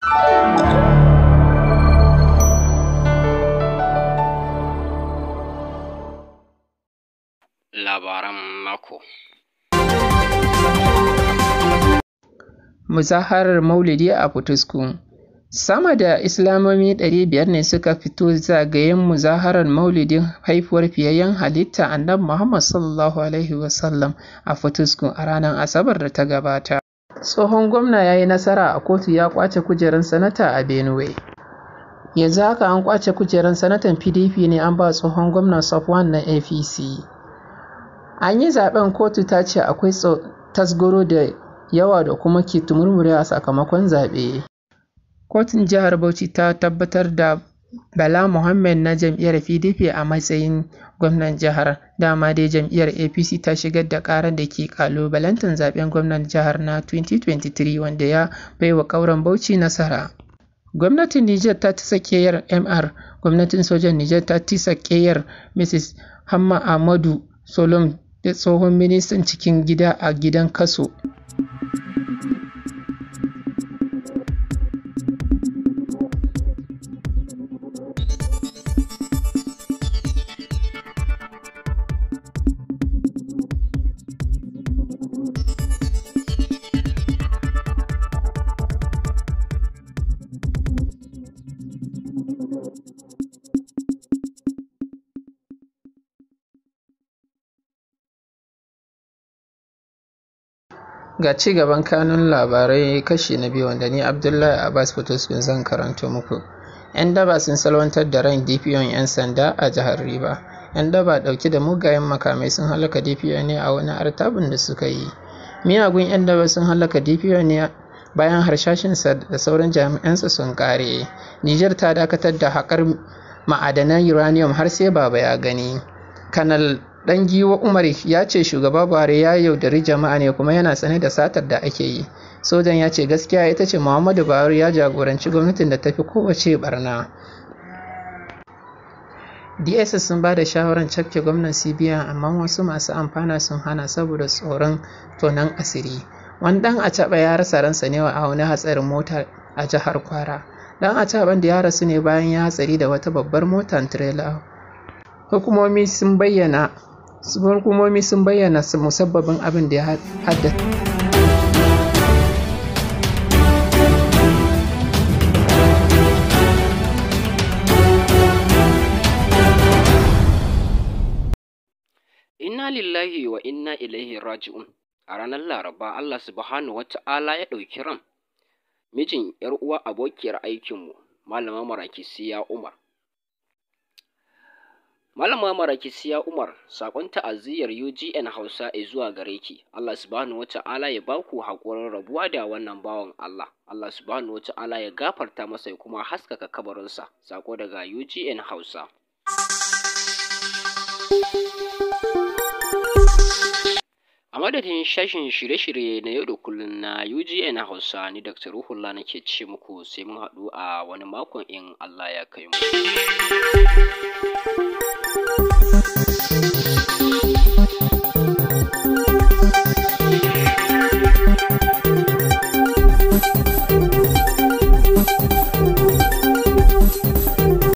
Labaran mako. Muzaharar Maulidi a Potiskum. Sama da Islamomi 500 ne suka fito zagayen muzaharar Maulidin haifuwar fiyayyen halitta Annabi Muhammad (SAW) a Potiskum a ranar Asabar da ta gabata. Tsohon gwamna ya yi nasara a kotu ya ƙwace kujerar sanata a Benue. Yanzu haka an ƙwace kujerar sanatan PDP ne an ba tsohon gwamna Safwan na APC. An yi zaɓen kotu ta ce akwai tasgaro da yawa da kuma ke tumurmure a sakamakon zaɓe. Kotun Jihar Bauchi ta tabbatar da Bala Muhammad na jam'iyyar PDP a matsayin gwamnan jihar. Dama dai jam'iyyar APC ta shigar da ƙarar da ke ƙalubalantar zaɓen gwamnan jihar na 2023 wanda ya baiwa ƙauren Bauchi nasara. Gwamnatin Nijar ta tisa ƙeyar Mr. Gwamnatin sojan Nijar ta tisa ƙeyar Mrs. Hamma Ahmadu Solom da tsohon ministan cikin gida a gidan kaso. Ga ci gaban kanun labarai kashi na biyu wanda ni Abdullahi Abbas Potiskum zan karanto muku. 'Yan daba sun salwantar da ran DPO'n 'yan sanda a jihar Riba. 'Yan daba ɗauke da mugayen makamai sun halaka DPO ne a wani artabun da suka yi. Miyagun 'yan daba sun halaka DPO ne bayan harshashinsa da sauran jami'ansa sun ƙare. Nijar ta dakatar da haƙar ma'adanan uranium har sai baba ya gani. Kanal Ɗangiwa Umar ya ce Shugaba Buhari ya yaudari jama'a ne kuma yana sane da satar da ake yi. Sojan ya ce gaskiya ita ce Muhammadu Buhari ya jagoranci gwamnatin da ta fi kowace barna. DSS sun ba da shawarar cafke gwamnan CBN amma wasu masu amfana sun hana saboda tsoron tonon asiri. Wani ɗan acaɓa ya rasa ransa ne a wani hatsarin mota a jihar Kwara. Ɗan acaɓan da ya rasu ne bayan ya hatsari da wata babbar motar tirela. Hukumomi sun bayyana musabbabin abin da ya haddasa. Inna lillahi wa inna ilaihi raji'un. A ranar Laraba Allah subhanahu wa ta'ala ya ɗauki ran mijin 'yar uwa abokiyar aikinmu Malama Marakisiya Umar. Malama Marakisiya Umar, saƙon ta'aziyyar UGN Hausa zuwa gare ki. Allah subhanahu wa ta'ala ya ba ku haƙurin rabuwa da wannan bawan Allah. Allah subhanahu wa ta'ala ya gafarta masa ya kuma haskaka kabarinsa. Saƙo daga UGN Hausa. A madadin shashin shirye-shirye na yau da kullum na UGN Hausa, ni Dr. Ruhullah nake ce muku sai mun haɗu a wani makon in Allah ya kai mu.